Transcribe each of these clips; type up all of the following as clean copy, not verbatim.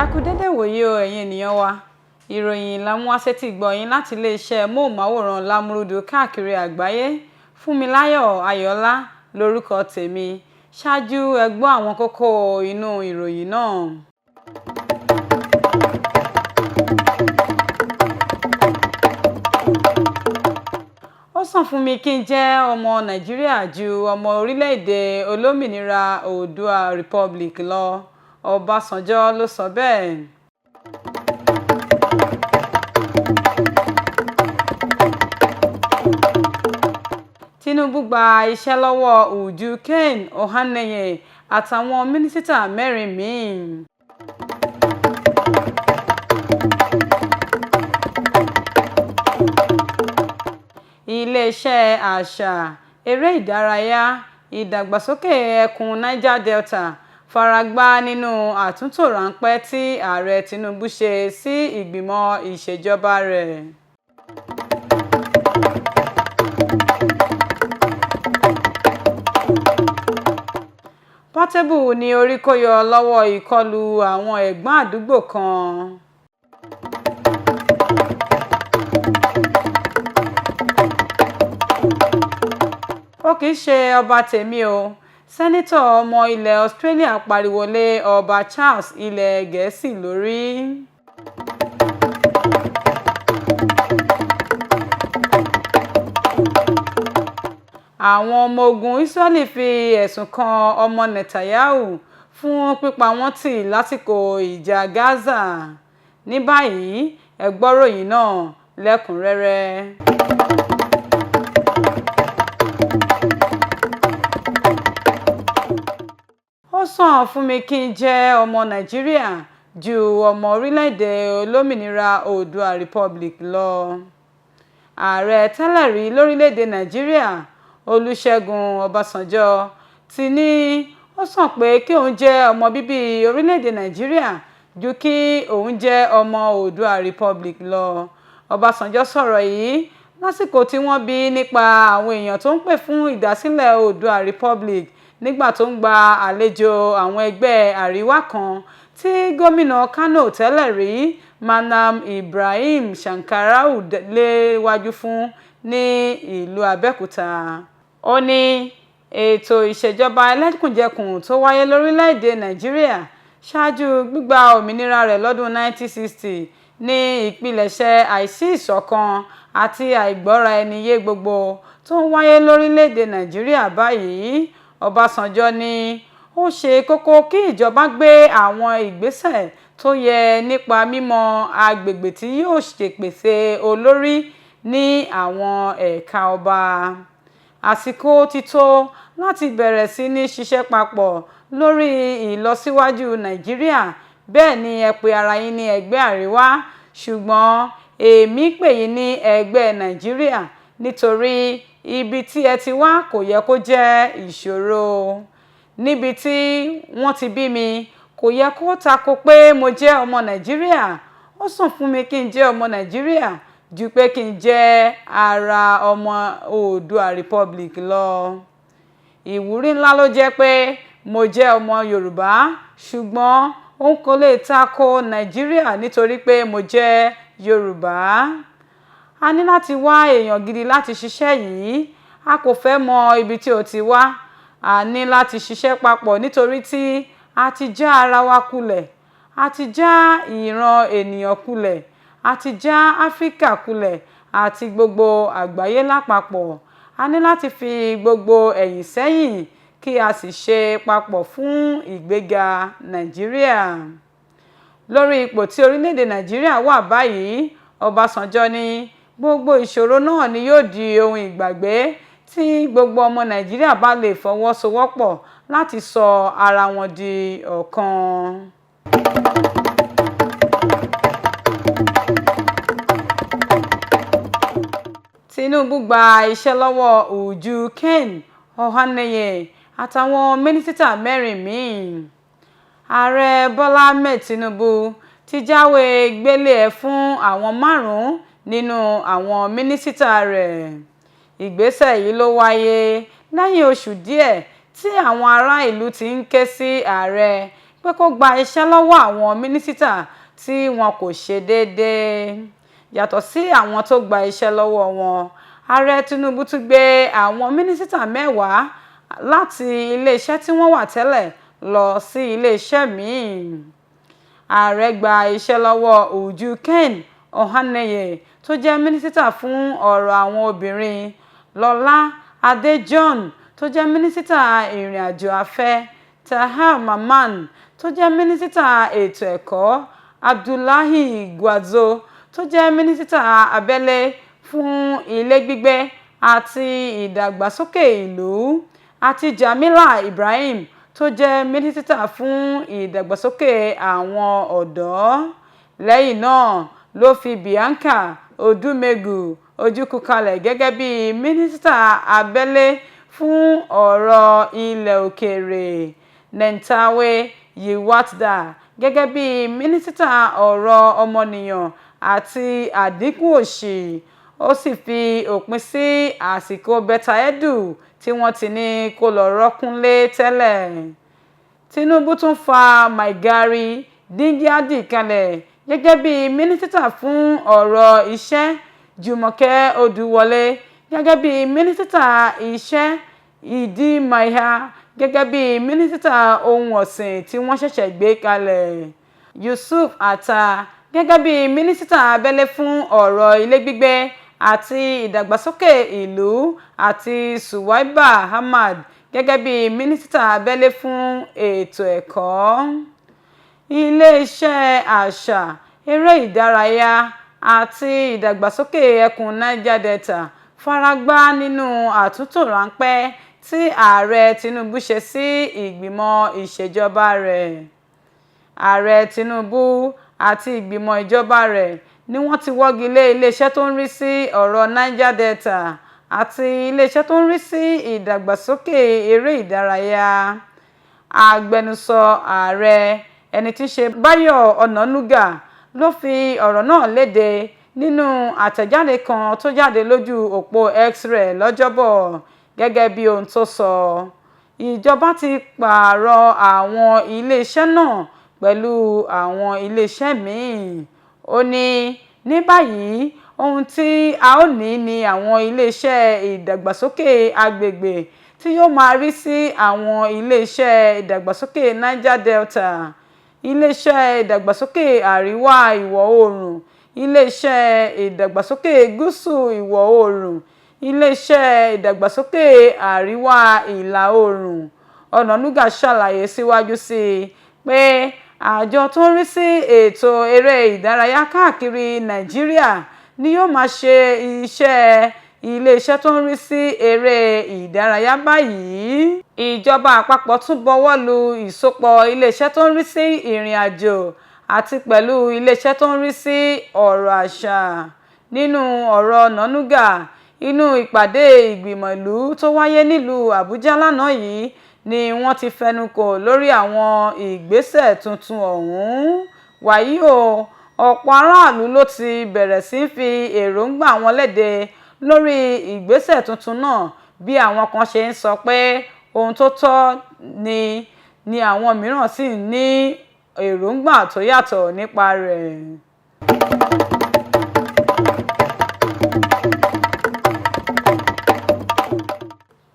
Ẹ kú dédé ìwòyí o, ẹ̀yin ènìyàn wa. Ìròyìn la mú wá sétí gbọ̀nyìn láti iléeṣẹ́ móhùnmáwòrán Lámúrúdu káàkiri àgbáyé. Fúnmiláyọ̀ Ayọ̀ọ́lá lórúkọ tèmi. Ṣáájú ẹ gbọ́ àwọn kókó inú ìròyìn náà. Ó sàn fún mi kí n jẹ́ ọmọ Nàìjíríà ju ọmọ orílẹ̀-èdè olómìnira Oòduà Republic lọ, Ọbásanjọ́ ló sọ bẹ́ẹ̀. Tinubu gba iṣẹ́ lọ́wọ́ Uju Ken Ohanenye àtàwọn mínísítà mẹ́rin míì. Iléeṣẹ́ àṣà, eré ìdárayá, ìdàgbàsókè ẹkùn Niger Delta faragbá nínú àtúntò ráńpẹ́ tí Ààrẹ Tinubu ṣe sí ìgbìmọ̀ ìṣèjọba rẹ̀. Portable ní orí kó yọ lọ́wọ́ ìkọlù àwọn ẹ̀gbọ́n àdúgbò kan. Ó kìí ṣe ọba tèmi o, Sẹ́nítọ̀ ọmọ ilẹ̀ Australia pariwo lé Ọba Charles ilẹ̀ Gẹ̀ẹ́sì lórí. Àwọn ọmọ ogun Israeli fi ẹ̀sùn kan ọmọ Netanyahu fún pípa wọ́n tì lásìkò ìjà Gaza. Ní báyìí, ẹ gbọ́ròyìn náà lẹ́kùnrẹ́rẹ́. Ó sàn fún mi kí n jẹ́ ọmọ Nàìjíríà ju ọmọ orílẹ̀-èdè olómìnira Oòduà Republic lọ. Ààrẹ tẹ́lẹ̀ rí lórílẹ̀-èdè Nàìjíríà, Olúṣẹ́gun Ọbásanjọ́, ti ní ó sàn pé kí òun jẹ́ ọmọ bíbí orílẹ̀-èdè Nàìjíríà ju kí òun jẹ́ ọmọ Oòduà Republic lọ. Ọbásanjọ́ sọ̀rọ̀ yìí lásìkò tí wọ́n bi í nípa àwọn èèyàn tó ń pè fún ìdásílẹ̀ Oòduà Republic nígbà tó ń gba àlejò àwọn ẹgbẹ́ Àríwá kan tí gómìnà Kánò tẹ́lẹ̀ rí Mallam Ibrahim Shekarau léwájú fún ní ìlú Abẹ́òkúta. Ó ní ètò ìṣèjọba ẹlẹ́kùnjẹkùn tó wáyé lórílẹ̀-èdè Nàìjíríà ṣáájú gbígba òmìnira rẹ̀ lọ́dún 1960 ní ìpilẹ̀ṣẹ̀ àìsí ìṣọ̀kan àti àìgbọ́ra-ẹni-yé gbogbo tó ń wáyé lórílẹ̀-èdè Nàìjíríà báyìí. Ọbásanjọ́ ní ó ṣe kókó kí ìjọba gbé àwọn ìgbésẹ̀ tó yẹ nípa mímọ agbègbè tí yóò ṣèpèsè olórí ní àwọn ẹ̀ka ọba. Àsìkò ti tó láti bẹ̀rẹ̀ sí ní ṣiṣẹ́ papọ̀ lórí ìlọsíwájú Nàìjíríà. Bẹ́ẹ̀ ni ẹ pe ara yín ní ẹgbẹ́ Àríwá, ṣùgbọ́n èmi pè yín ní ẹgbẹ́ Nàìjíríà nítorí ibi tí ẹ ti wá kò yẹ kó jẹ́ ìṣòro. Níbi tí wọ́n ti bí mi kò yẹ kó tako pé mo jẹ́ ọmọ Nàìjíríà. Ó sàn fún mi kí n jẹ́ ọmọ Nàìjíríà ju pé kí n jẹ́ ara ọmọ Oòduà Republic lọ. Ìwúrí ńlá ló jẹ́ pé mo jẹ́ ọmọ Yorùbá, ṣùgbọ́n n kò lè tako Nàìjíríà nítorí pé mo jẹ́ Yorùbá. A ní láti wá èèyàn gidi láti ṣiṣẹ́ yìí. A kò fẹ́ mọ ibi tí ó ti wá. A ní láti ṣiṣẹ́ papọ̀ nítorí tí a ti já ara wa kulẹ̀, a ti já ìran ènìyàn kulẹ̀, a ti já Áfíríkà kulẹ̀ àti gbogbo àgbáyé lápapọ̀. A ní láti fi gbogbo ẹ̀yìn sẹ́yìn kí a sì ṣe papọ̀ fún ìgbéga Nàìjíríà. Lórí ipò tí orílẹ̀-èdè Nàìjíríà wà báyìí, Ọbásanjọ́ ní gbogbo ìṣòro náà ni yóò di ohun ìgbàgbé tí gbogbo ọmọ Nàìjíríà bá lè fọwọ́sowọ́pọ̀ láti sọ ara wọn di ọ̀kan. Tinubu gba iṣẹ́ lọ́wọ́ Uju Ken Ohanenye àtàwọn mínísítà mẹ́rin míì. Ààrẹ Bọ́lá Ahmed Tinubu ti jáwé gbélé-e fún àwọn márùn-ún nínú àwọn mínísítà rẹ̀. Ìgbésẹ̀ yìí ló wáyé lẹ́yìn oṣù díẹ̀ tí àwọn ará ìlú ti ń ké sí ààrẹ pé kó gba iṣẹ́ lọ́wọ́ àwọn mínísítà tí wọn kò ṣe déédéé. Yàtọ̀ sí àwọn tó gba iṣẹ́ lọ́wọ́ wọn, Ààrẹ Tinubu tún gbé àwọn mínísítà 10 láti iléeṣẹ́ tí wọ́n wà tẹ́lẹ̀ lọ sí iléeṣẹ́ míì. Ààrẹ gba iṣẹ́ lọ́wọ́ Uju Ken Ohanenye tó jẹ́ mínísítà fún ọ̀rọ̀ àwọn obìnrin, Lọlá Adéjọ̀n tó jẹ́ mínísítà ìrìn-àjò afẹ́, Tahir Mamman tó jẹ́ mínísítà ètò ẹ̀kọ́, Abdullahi Gwarzo tó jẹ́ mínísítà abẹ́lé fún ilé gbígbé àti ìdàgbàsókè ìlú, àti Jamila Ibrahim tó jẹ́ mínísítà fún ìdàgbàsókè àwọn ọ̀dọ́. Lẹ́yìn náà ló fi Bianca Odumegwu Ojukwu kalẹ̀ gẹ́gẹ́ bí mínísítà abẹ́lé fún ọ̀rọ̀ ilẹ̀ òkèèrè, Nentawe Yilwatda gẹ́gẹ́ bí mínísítà ọ̀rọ̀ ọmọnìyàn àti àdínkù òṣì, ó sì fi òpin sí àsìkò Betta Edu tí wọ́n ti ní kó lọ rọ́kúnlé tẹ́lẹ̀. Tinubu tún fa Maigari Dingyadi kalẹ̀ gẹ́gẹ́ bí mínísítà fún ọ̀rọ̀ iṣẹ́, Jùmọ̀kẹ́ Odùwọlé gẹ́gẹ́ bí mínísítà iṣẹ́, Idi Maiha gẹ́gẹ́ bí mínísítà ohun ọ̀sìn tí wọ́n ṣẹ̀ṣẹ̀ gbé kalẹ̀, Yusuf Attah gẹ́gẹ́ bí mínísítà abẹ́lé fún ọ̀rọ̀ ilé gbígbé àti ìdàgbàsókè ìlú àti Suwaiba Ahmad gẹ́gẹ́ bí mínísítà abẹ́lé fún ètò ẹ̀kọ́. Ilé-iṣẹ́ àṣà, eré ìdárayá àti ìdàgbàsókè ẹkùn Niger Delta faragbá nínú àtúntò ráńpẹ́ tí Ààrẹ Tinubu ṣe sí ìgbìmọ̀ ìṣèjọba rẹ̀. Ààrẹ Tinubu àti ìgbìmọ̀ ìjọba rẹ̀ ni wọ́n ti wọ́gi lé iléeṣẹ́ tó ń rí sí ọ̀rọ̀ Niger Delta àti iléeṣẹ́ tó ń rí sí ìdàgbàsókè eré ìdárayá. Agbẹnusọ ààrẹ, ẹni tí í ṣe Báyọ̀ Ọ̀nànúgà, ló fi ọ̀rọ̀ náà léde nínú àtẹ̀jáde kan tó jáde lójú òpó X rẹ̀ lọ́jọ́bọ̀. Gẹ́gẹ́ bí ohun tó sọ, ìjọba ti pààrọ̀ àwọn iléeṣẹ́ náà pẹ̀lú àwọn iléeṣẹ́ míì. Ó ní, ní báyìí ohun tí a ó ní ni àwọn iléeṣẹ́ ìdàgbàsókè agbègbè tí yóò máa rí sí àwọn iléeṣẹ́ ìdàgbàsókè Niger Delta, iléeṣẹ́ ìdàgbàsókè àríwá ìwọ̀-oòrùn, iléeṣẹ́ ìdàgbàsókè gúúsù ìwọ̀-oòrùn, iléeṣẹ́ ìdàgbàsókè àríwá ìlà-oòrùn. Ọ̀nànúgà ṣàlàyé síwájú sí i pé àjọ tó ń rí sí ètò eré ìdárayá káàkiri Nàìjíríà ni yóò máa ṣe iṣẹ́ iléeṣẹ́ tó ń rí sí eré ìdárayá báyìí. Ìjọba àpapọ̀ tún bọwọ́ lu ìsopọ̀ iléeṣẹ́ tó ń rí sí ìrìn-àjò àti pẹ̀lú iléeṣẹ́ tó ń rí sí ọ̀rọ̀ àṣà. Nínú ọ̀rọ̀ Ọ̀nànúgà inú ìpàdé ìgbìmọ̀ ìlú tó wáyé nílùú Àbújá lánàá yìí ni wọ́n ti fẹnukò lórí àwọn ìgbésẹ̀ tuntun ọ̀hún. Wàyí o, ọ̀pọ̀ aráàlú ló ti bẹ̀rẹ̀ sí í fi èròǹgbà wọn léde lórí ìgbésẹ̀ tuntun náà bí àwọn kan ṣe ń sọ pé ohun tó tọ́ ni àwọn mìíràn sì ní èròǹgbà tó yàtọ̀ nípa rẹ̀.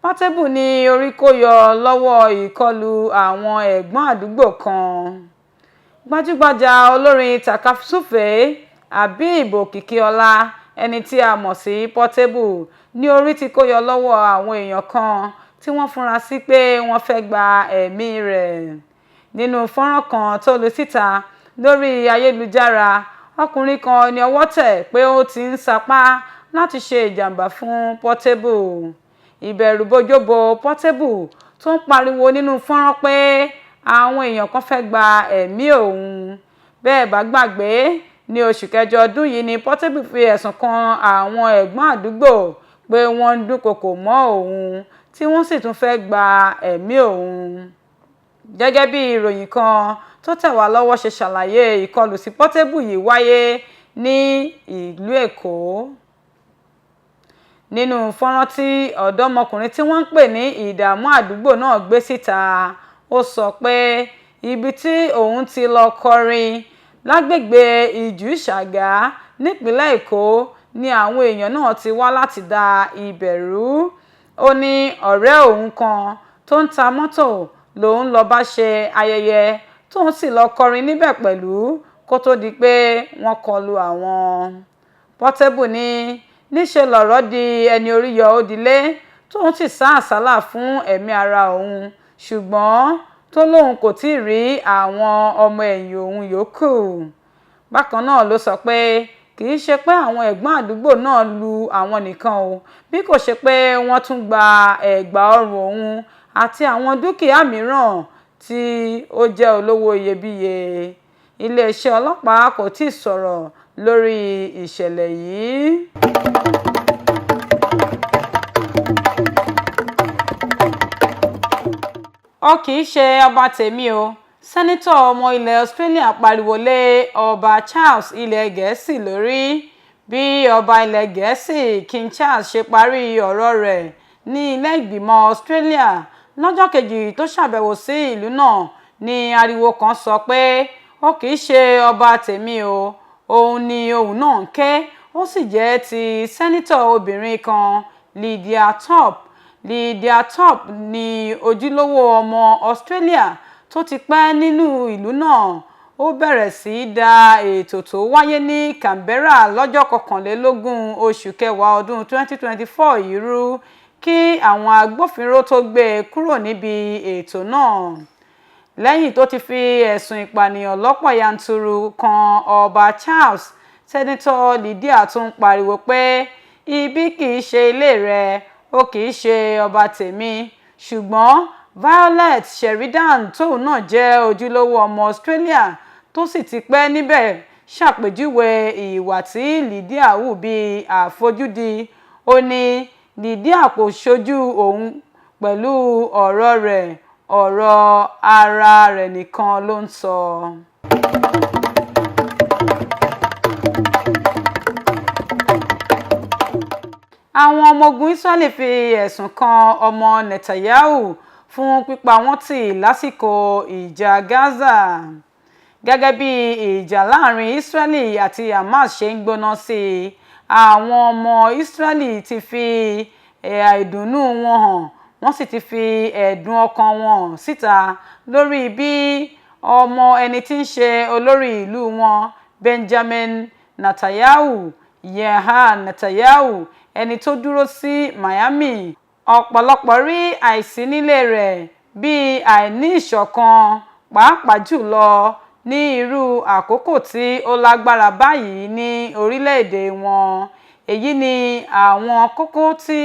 Portable ní orí kó yọ lọ́wọ́ ìkọlù àwọn ẹ̀gbọ́n àdúgbò kan. Gbajúgbajà olórin tàkasúfèé Habeeb Okikiola, ẹni tí a mọ̀ sí Portable, ní orí tí kó yọ lọ́wọ́ àwọn èèyàn kan tí wọ́n fura sí pé wọ́n fẹ́ gba ẹ̀mí rẹ̀. Nínú fọ́nrán kan tó lu síta lórí ayélujára, ọkùnrin kan ní ọwọ́ tẹ̀ pé ó ti ń sapá láti ṣe ìjàm̀bá fún Portable. Ìbẹ̀rùbojo bo Portable tó ń pariwo nínú fọ́nrán pé àwọn èèyàn kan fẹ́ gba ẹ̀mí òun. Bẹ́ẹ̀ bá gbàgbé, ní oṣù kẹjọ ọdún yìí ni Portable fi ẹ̀sùn kan àwọn ẹ̀gbọ́n àdúgbò pé wọ́n ń dúnkookò mọ́ òun tí wọ́n sì tún fẹ́ gba ẹ̀mí òun. Gẹ́gẹ́ bí ìròyìn kan tó tẹ̀ wá lọ́wọ́ ṣe ṣàlàyé, ìkọlù sí Portable yìí wáyé ní ìlú Èkó. Nínú fọ́nrán tí ọ̀dọ́mọkùnrin tí wọ́n ń pè ní ìdààmú àdúgbò náà gbé síta, ó sọ pé ibi tí òun ti lọ kọrin lágbègbè Ìjú Ìṣàgà nípìnlẹ̀ Èkó ni àwọn èèyàn náà ti wá láti da ibẹ̀ rú. Ó ní ọ̀rẹ́ òun kan tó ń ta mọ́tò lòun lọ bá ṣe ayẹyẹ tóun sì lọ kọrin níbẹ̀ pẹ̀lú kó tó di pé wọ́n kọlu àwọn. Portable ní níṣe lọ̀rọ̀ di ẹni orí yọ ó dilé, tóun sì sá àsálà fún ẹ̀mí ara òun, ṣùgbọ́n tó lóun kò tíì rí àwọn ọmọ ẹ̀yìn òun yòókù. Bákan náà ló sọ pé kì í ṣe pé àwọn ẹ̀gbọ́n àdúgbò náà lu àwọn nìkan o, bí kò ṣe pé wọ́n tún gba ẹ̀gbà ọrùn òun àti àwọn dúkìá mìíràn tí ó jẹ́ olówó iyebíye. Iléeṣẹ́ ọlọ́pàá kò tíì sọ̀rọ̀ lórí ìṣẹ̀lẹ̀ yìí. Ó kì í ṣe ọba tèmi o, Sẹ́nitọ̀ ọmọ ilẹ̀ Australia pariwo lé Ọba Charles ilẹ̀ Gẹ̀ẹ́sì lórí. Bí ọba ilẹ̀ Gẹ̀ẹ́sì King Charles ṣe parí ọ̀rọ̀ rẹ̀ ní ilé ìgbìmọ̀ Australia lọ́jọ́ kejì tó ṣàbẹ̀wò sí ìlú náà ní ariwo kan sọ pé ó kì í ṣe ọba tèmi o, òun ni ohùn náà ń ké, ó sì jẹ́ ti sẹ́nitọ̀ obìnrin kan Lydia Thorpe. Lydia Thorpe ní ojúlówó ọmọ Australia tó ti pẹ́ nínú ìlú náà. Ó bẹ̀rẹ̀ sí í da ètò tó wáyé ní Canberra lọ́jọ́ 21 oṣù kẹwàá ọdún 2024 yìí rú kí àwọn agbófinró tó gbé e kúrò níbi ètò náà. Lẹ́yìn tó ti fi ẹ̀sùn ìpànìyàn lọ́pọ̀ yanturu kan Ọba Charles, Sẹ́nitọ̀ Lydia tún pariwo pé ibi kì í ṣe ilé rẹ̀, ó kì í ṣe ọba tèmi. Ṣùgbọ́n Violet Sheridan tóun náà jẹ́ ojúlówó ọmọ Australia tó sì ti pẹ́ níbẹ̀ ṣàpèjúwe ìwà tí Lydia hù bíi àfojúdi. Ó ní Lydia kò ṣojú òun pẹ̀lú ọ̀rọ̀ rẹ̀, ọ̀rọ̀ ara rẹ̀ nìkan ló ń sọ. Àwọn ọmọ ogun Israeli fi ẹ̀sùn kan ọmọ Netanyahu fún pípa wọ́n tì lásìkò ìjà Gaza. Gẹ́gẹ́ bí ìjà láàrin Israeli àti Hamas ṣe ń gbóná sí i, àwọn ọmọ Israeli ti fi àìdùnnú wọn hàn, wọ́n sì ti fi ẹ̀dùn ọkàn wọn hàn síta lórí bí ọmọ ẹni tí ń ṣe olórí ìlú wọn Benjamin Netanyahu, Yair Netanyahu, ẹni tó dúró sí Miami. Ọ̀pọ̀lọpọ̀ rí àìsí nílé rẹ̀ bíi àìní ìṣọ̀kan, pàápàá jùlọ ní irú àkókò tí ó lágbára báyìí ní orílẹ̀-èdè wọn. Èyí ni àwọn kókó tí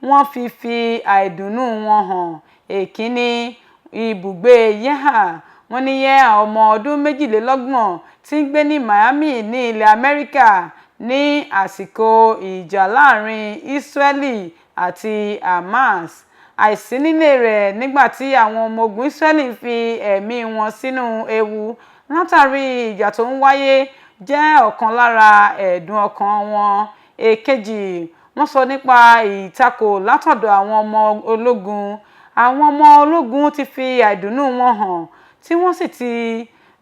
wọ́n fi fi àìdùnnú wọn hàn. Èkínní, ibùgbé Yair. Wọ́n ní Yair, ọmọ ọdún 32, tí ń gbé ní Miami ní ilẹ̀ Amẹ́ríkà ní àsìkò ìjà láàrin Israeli àti Hamas. Àìsí nílé rẹ̀ nígbà tí àwọn ọmọ ogun Israeli ń fi ẹ̀mí wọn sínú ewu látàrí ìjà tó ń wáyé jẹ́ ọ̀kan lára ẹ̀dùn ọkàn wọn. Èkejì, wọ́n sọ nípa ìtakò látọ̀dọ̀ àwọn ọmọ ológun. Àwọn ọmọ ológun ti fi àìdùnnú wọn hàn tí wọ́n sì ti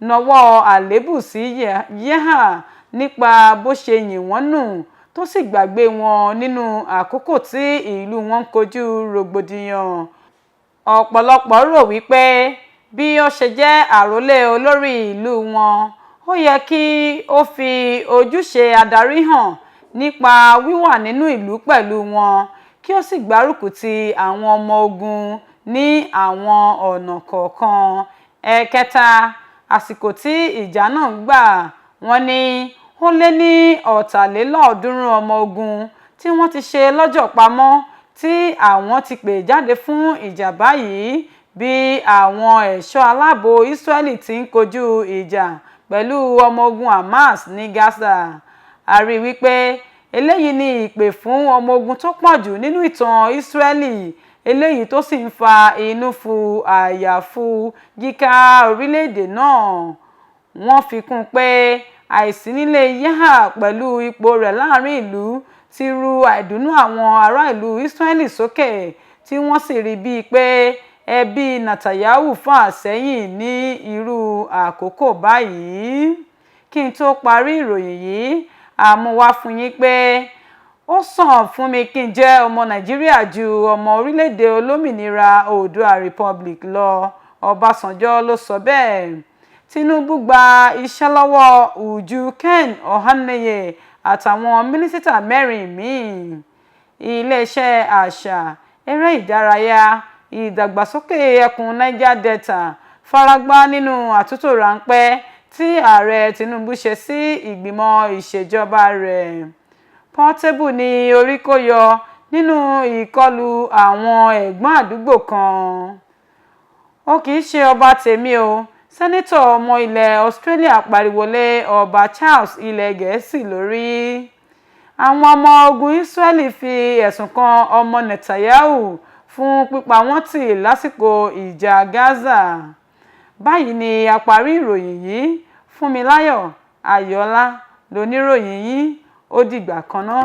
nawọ́ àléébù sí Yair nípa bó ṣe yìn wọ́n nù tó sì gbàgbé wọn nínú àkókò tí ìlú wọn ń kojú rògbòdìyàn. Ọ̀pọ̀lọpọ̀ rò wípé bí ó ṣe jẹ́ àrólé olórí ìlú wọn, ó yẹ kí ó fi ojúṣe adarí hàn nípa wíwà nínú ìlú pẹ̀lú wọn kí ó sì gbárùkù ti àwọn ọmọ ogun ní àwọn ọ̀nà kọ̀ọ̀kan. Ẹ̀kẹta, àsìkò tí ìjà náà ń gbà. Wọ́n ní ó lé ní 300 ọmọ ogun tí wọ́n ti ṣe lọ́jọ̀ pamọ́ tí àwọn ti pè jáde fún ìjà báyìí bí àwọn ẹ̀ṣọ́ aláàbò Israeli ti ń kojú ìjà pẹ̀lú ọmọ ogun Hamas ní Gaza. A rí wípé eléyìí ni ìpè fún ọmọ ogun tó pọ̀ jù nínú ìtàn Israeli, eléyìí tó sì ń fa inúfu àyàfu yíká orílẹ̀-èdè náà. Wọ́n fi kún un pé àìsí nílé Yair pẹ̀lú ipò rẹ̀ láàrin ìlú ti ru àìdùnnú àwọn ará ìlú Israeli sókè, tí wọ́n sì rí bíi pé Ẹbí Netanyahu fà sẹ́yìn ní irú àkókò báyìí. Kí n tó parí ìròyìn yìí, a mú wá fún yín pé ó sàn fún mi kí n jẹ́ ọmọ Nàìjíríà ju ọmọ orílẹ̀-èdè olómìnira Oòduà Republic lọ, Ọbásanjọ́ ló sọ bẹ́ẹ̀. Tinubu gba iṣẹ́ lọ́wọ́ Uju Ken Ohanenye àtàwọn mínísítà mẹ́rin míì. Iléeṣẹ́ Àṣà, Eré Ìdárayá, Ìdàgbàsókè Ẹkùn Niger Delta faragbá nínú àtúntò ráńpẹ́ tí Ààrẹ Tinubu ṣe sí ìgbìmọ̀ ìṣèjọba rẹ̀. Portable ní orí kó yọ nínú ìkọlù àwọn ẹ̀gbọ́n àdúgbò kan. Ó kì í ṣe ọba tèmi o, Sẹ́nítọ̀ ọmọ ilẹ̀ Australia pariwo lé Ọba Charles ilẹ̀ Gẹ̀ẹ́sì lórí. Àwọn ọmọ ogun Israeli fi ẹ̀sùn kan ọmọ Netanyahu fún pípa wọ́n tì lásìkò ìjà Gaza. Báyìí ni a parí ìròyìn yìí. Fúnmiláyọ̀ Ayọ̀ọ́lá loníròyìn yín. Ó dìgbà kan ná.